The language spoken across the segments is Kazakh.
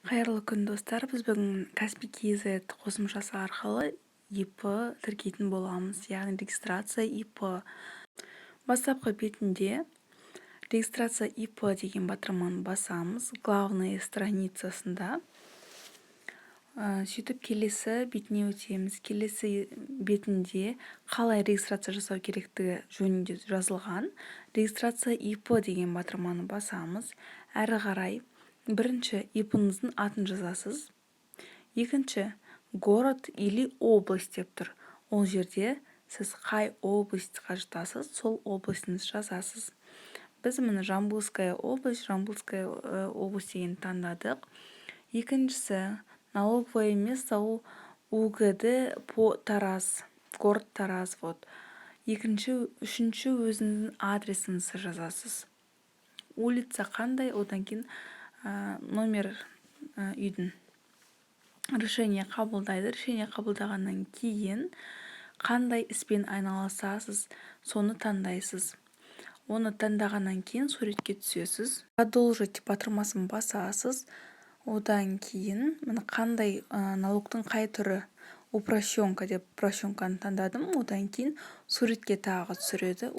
Қайырлы күн, достар! Біз бүгін Kaspi KZ қосымшасы арқылы ИП тіркейтін боламыз, яғни регистрация ИП. Бастапқы бетінде «Регистрация ИП» деген батырманы басамыз, главная страницасында. Сөйтіп, келесі бетіне өтеміз. Келесі бетінде қалай регистрация жасау керектігі жөнінде жазылған. «Регистрация ИП» деген батырманы басамыз. Әрі қарай бірінші ИП-іңіздің атын жазасыз. Екінші, «город или область» деп тұр. Ол жерде сіз қай областьқа жатасыз, сол областіңізді жазасыз. Біз, міне, Жамбылская область, Жамбылская область дегенді таңдадық. Екіншісі, налоговое место, ол УГД по Тараз, город Тараз, вот. Екінші, үшінші, өзіңіздің адресіңізді жазасыз, улица қандай, одан кейін номер үйдің. Решение қабылдайды. Решение қабылдағаннан кейін қандай іспен айналысасыз, соны таңдайсыз. Оны таңдағаннан кейін суретке түсесіз, «Продолжить» батырмасын басасыз. Одан кейін, міне, қандай налогтың қай түрі, упрощенка деп, упрощенканы таңдадым. Одан кейін суретке тағы түсіреді.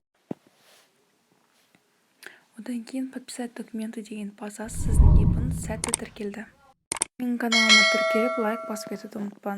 Одан кейін «Подписать документы» деген басасыз. Сіздің ИП-іңіз сәтті тіркелді. Менің каналыма тіркеліп, лайк басып кетуді ұмытпаңыз.